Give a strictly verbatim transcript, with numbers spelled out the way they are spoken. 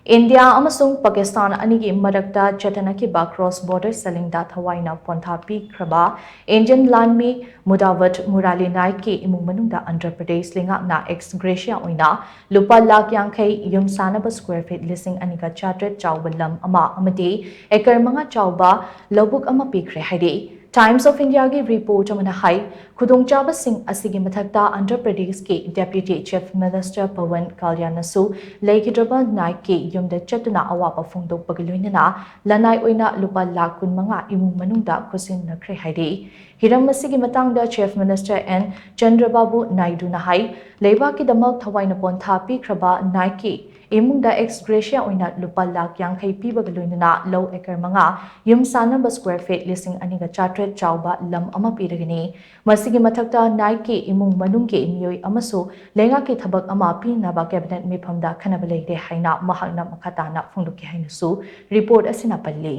India ꯑꯃꯁꯨꯡ ꯄꯥꯀꯤꯁꯇꯥꯟ ꯑꯅꯤꯒꯤ ꯃꯔꯛꯇ ꯆꯠꯊꯅꯈꯤꯕ cross border ꯁꯦꯂꯤꯡꯗ ꯊꯋꯥꯏꯅ ꯄꯣꯟꯊꯥ ꯄꯤꯈ꯭ꯔꯕ Indian ꯂꯥꯟꯃꯤ ꯃꯨꯗꯥꯋꯠ ꯃꯨꯔꯥꯂꯤ ꯅꯥꯏꯛꯀꯤ ꯏꯃꯨꯡ ꯃꯅꯨꯡꯗ ꯑꯟꯙ꯭ꯔ ꯄ꯭ꯔꯗꯦꯁ ꯂꯩꯉꯥꯛꯅ ex gratia ꯑꯣꯏꯅ ꯂꯨꯄꯥ ꯂꯥꯈ ꯌꯥꯡꯈꯩ, ꯌꯨꯝ ꯁꯥꯅꯕ square feet ꯂꯤꯁꯤꯡ ꯑꯅꯤꯒ ꯆꯥꯇ꯭ꯔꯦꯠ ꯆꯥꯎꯕ ꯂꯝ ꯑꯃ ꯑꯃꯗꯤ acre ꯃꯉꯥ ꯆꯥꯎꯕ ꯂꯧꯕꯨꯛ ꯑꯃ ꯄꯤꯈ꯭ꯔꯦ ꯍꯥꯏꯔꯤ꯫ Times of Indiaꯒꯤ report ꯑꯃꯅ ꯍꯥꯏ, ꯈꯨꯗꯣꯡꯆꯥꯕꯁꯤꯡ ꯑꯁꯤꯒꯤ ꯃꯊꯛꯇ ꯑꯟꯙ꯭ꯔ ꯄ꯭ꯔꯗꯦꯁꯀꯤ Deputy Chief Minister ꯄꯋꯟ ꯀꯜꯌꯥꯟꯅꯁꯨ ꯂꯩꯈꯤꯗ꯭ꯔꯕ ꯅꯥꯏꯛꯀꯤ ꯌꯨꯝꯗ ꯆꯠꯇꯨꯅ ꯑꯋꯥꯕ ꯐꯣꯡꯗꯣꯛꯄꯒ ꯂꯣꯏꯅꯅ ꯂꯅꯥꯏ ꯑꯣꯏꯅ ꯂꯨꯄꯥ ꯂꯥꯈ ꯀꯨꯟꯃꯉꯥ ꯏꯃꯨꯡ ꯃꯅꯨꯡꯗ ꯈꯨꯠꯁꯤꯟꯅꯈ꯭ꯔꯦ ꯍꯥꯏꯔꯤ꯫ ꯍꯤꯔꯝ ꯑꯁꯤꯒꯤ ꯃꯇꯥꯡꯗ Chief Minister ꯑꯦꯟ ꯆꯟꯗ꯭ꯔꯕꯥꯕꯨ ꯅꯥꯏꯗꯨꯅ ꯍꯥꯏ, ꯂꯩꯕꯥꯛꯀꯤꯗꯃꯛ ꯊꯋꯥꯏꯅ ꯄꯣꯟꯊꯥ ꯄꯤꯈ꯭ꯔꯕ ꯅꯥꯏꯛꯀꯤ ꯏꯃꯨꯡꯗ ex gratia ꯑꯣꯏꯅ ꯂꯨꯄꯥ ꯂꯥꯈ ꯌꯥꯡꯈꯩ ꯄꯤꯕꯒ ꯂꯣꯏꯅꯅ ꯂꯧ acre ꯃꯉꯥ, ꯌꯨꯝ ꯁꯥꯅꯕ square feet ꯂꯤꯁꯤꯡ ꯑꯅꯤꯒ ꯆꯥꯇ꯭ꯔꯦꯠ ꯆꯥꯎꯕ ꯂꯝ ꯑꯃ ꯄꯤꯔꯒꯅꯤ꯫ ꯃꯁꯤꯒꯤ ꯃꯊꯛꯇ ꯅꯥꯏꯛꯀꯤ ꯏꯃꯨꯡ ꯃꯅꯨꯡꯒꯤ ꯃꯤꯑꯣꯏ ꯑꯃꯁꯨ ꯂꯩꯉꯥꯛꯀꯤ ꯊꯕꯛ ꯑꯃ ꯄꯤꯅꯕ cabinet ꯃꯤꯐꯝꯗ ꯈꯟꯅꯕ ꯂꯩꯔꯦ ꯍꯥꯏꯅ ꯃꯍꯥꯛꯅ ꯃꯈꯥ ꯇꯥꯅ ꯐꯣꯡꯗꯣꯛꯈꯤ ꯍꯥꯏꯅꯁꯨ report ꯑꯁꯤꯅ ꯄꯜꯂꯤ꯫